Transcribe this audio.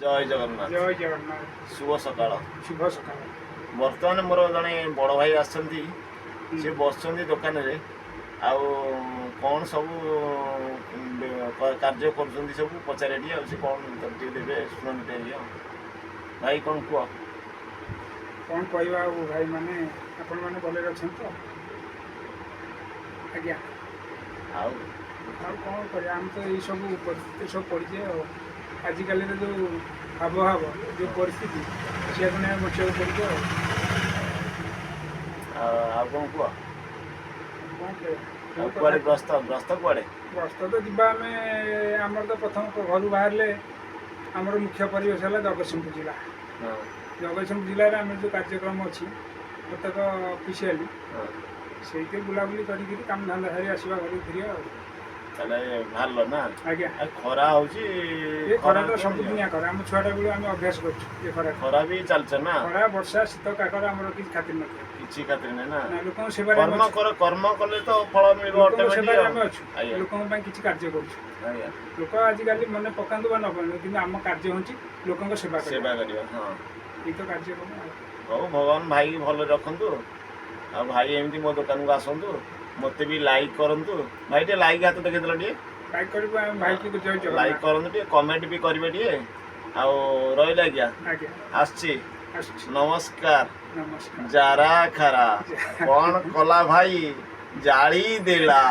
ଜୟ ଜଗନ୍ନାଥ। ଜୟ ଜଗନ୍ନାଥ। ଶୁଭ ସକାଳ। ଶୁଭ ସକାଳ। ବର୍ତ୍ତମାନ ମୋର ଜଣେ ବଡ଼ ଭାଇ ଆସିଛନ୍ତି। ସେ ବସିଛନ୍ତି ଦୋକାନରେ ଆଉ କ'ଣ ସବୁ କାର୍ଯ୍ୟ କରୁଛନ୍ତି, ସବୁ ପଚାରେ ଟିକେ। ଆଉ ସେ କ'ଣ ଟିକେ ଦେବେ, ଶୁଣନ୍ତୁ ଟିକେ। ଆଉ ଭାଇ, କ'ଣ କୁହ? କ'ଣ କହିବା ଆଉ ଭାଇମାନେ, ଆପଣମାନେ ଭଲରେ ଅଛନ୍ତି ତ ଆଜ୍ଞା? ଆଉ ଆଉ କ'ଣ କରିବା? ଆମେ ତ ଏଇସବୁ ପରିସ୍ଥିତି ସବୁ ପଡ଼ିଛେ। ଆଉ ଆଜିକାଲିର ଯେଉଁ ଆବହାବ, ଯେଉଁ ପରିସ୍ଥିତି, ସେଆକୁ ନେଇ ବଞ୍ଚିବାକୁ ପଡ଼ୁଛି ଆଉ। ଆଉ କ'ଣ କୁହ? କ'ଣ କହିବା? ଆଉ କୁଆଡ଼େ ଗ୍ରସ୍ତ, ଗ୍ରସ୍ତ କୁଆଡ଼େ? ଗସ୍ତ ତ ଯିବା ଆମେ। ଆମର ତ ପ୍ରଥମ ଘରୁ ବାହାରିଲେ ଆମର ମୁଖ୍ୟ ପରିବେଶ ହେଲା ଜଗତସିଂହପୁର ଜିଲ୍ଲା। ଜଗତସିଂହପୁର ଜିଲ୍ଲାରେ ଆମର ଯେଉଁ କାର୍ଯ୍ୟକ୍ରମ ଅଛି ପ୍ରତ୍ୟେକ ଅଫିସିଆଲି, ସେଇଠି ବୁଲାବୁଲି କରିକିରି କାମ ଧନ୍ଦା ସାରି ଆସିବା, ଘରକୁ ଫେରିବା ଆଉ। ତାହେଲେ ବାହାରିଲ ନା? ଆଜ୍ଞା। ଆଉ ଖରା ହଉଛି। ଏ ଖରା ତ ସବୁଦିନିଆ ଖରା। ଆମ ଛୁଆଟା ବେଳୁ ଆମେ ଅଭ୍ୟାସ କରୁଛୁ ଏ ଖରା। ଖରା ବି ଚାଲିଛ ନା? ଖରା, ବର୍ଷା, ଶୀତ, କାକର ଆମର କିଛି ଖାତିର ନଥାଏ। କିଛି ଖାତିର ନାହିଁ ନା? ନା, ଲୋକଙ୍କ ସେବାରେ ଆମେ କର୍ମ ଅଛୁ। କର, କର୍ମ କଲେ ତ ଫଳ ମିଳିବ ଲୋକଙ୍କ ଅଟୋମେଟିକ। ସେବାରେ ଆମେ ଅଛୁ। ଲୋକଙ୍କ ପାଇଁ କିଛି କାର୍ଯ୍ୟ କରୁଛୁ। ଲୋକ ଆଜିକାଲି ମନେ ପକାନ୍ତୁ ବା ନ ପକାନ୍ତୁ, କିନ୍ତୁ ଆମ କାର୍ଯ୍ୟ ହେଉଛି ଲୋକଙ୍କ ସେବା କରିବା। ସେବା କରିବା, ହଁ। ଏଇ ତ କାର୍ଯ୍ୟକ୍ରମ ଆଉ। ହଉ, ଭଗବାନ ଭାଇକି ଭଲରେ ରଖନ୍ତୁ। ଆଉ ଭାଇ ଏମିତି ମୋ ଦୋକାନକୁ ଆସନ୍ତୁ, ମୋତେ ବି ଲାଇକ୍ କରନ୍ତୁ। ଭାଇ, ଟିକେ ଲାଇକ୍ ହାତ ଦେଖେଇଦେଲ ଟିକେ। ଲାଇକ୍ କରିବୁ ଆମେ ଭାଇକି। ଜୟ ଲାଇକ୍ ଜଗନ୍ନାଥ। କରନ୍ତୁ ଟିକେ, କମେଣ୍ଟ ବି କରିବେ ଟିକେ। ଆଉ ରହିଲେ ଆଜ୍ଞା। ଆଜ୍ଞା। ଆସୁଛି। ଆସୁଛି। ନମସ୍କାର। ନମସ୍କାର। ଯାରା ଖାରା, କ'ଣ କଲା ଭାଇ, ଜାଳି ଦେଲା।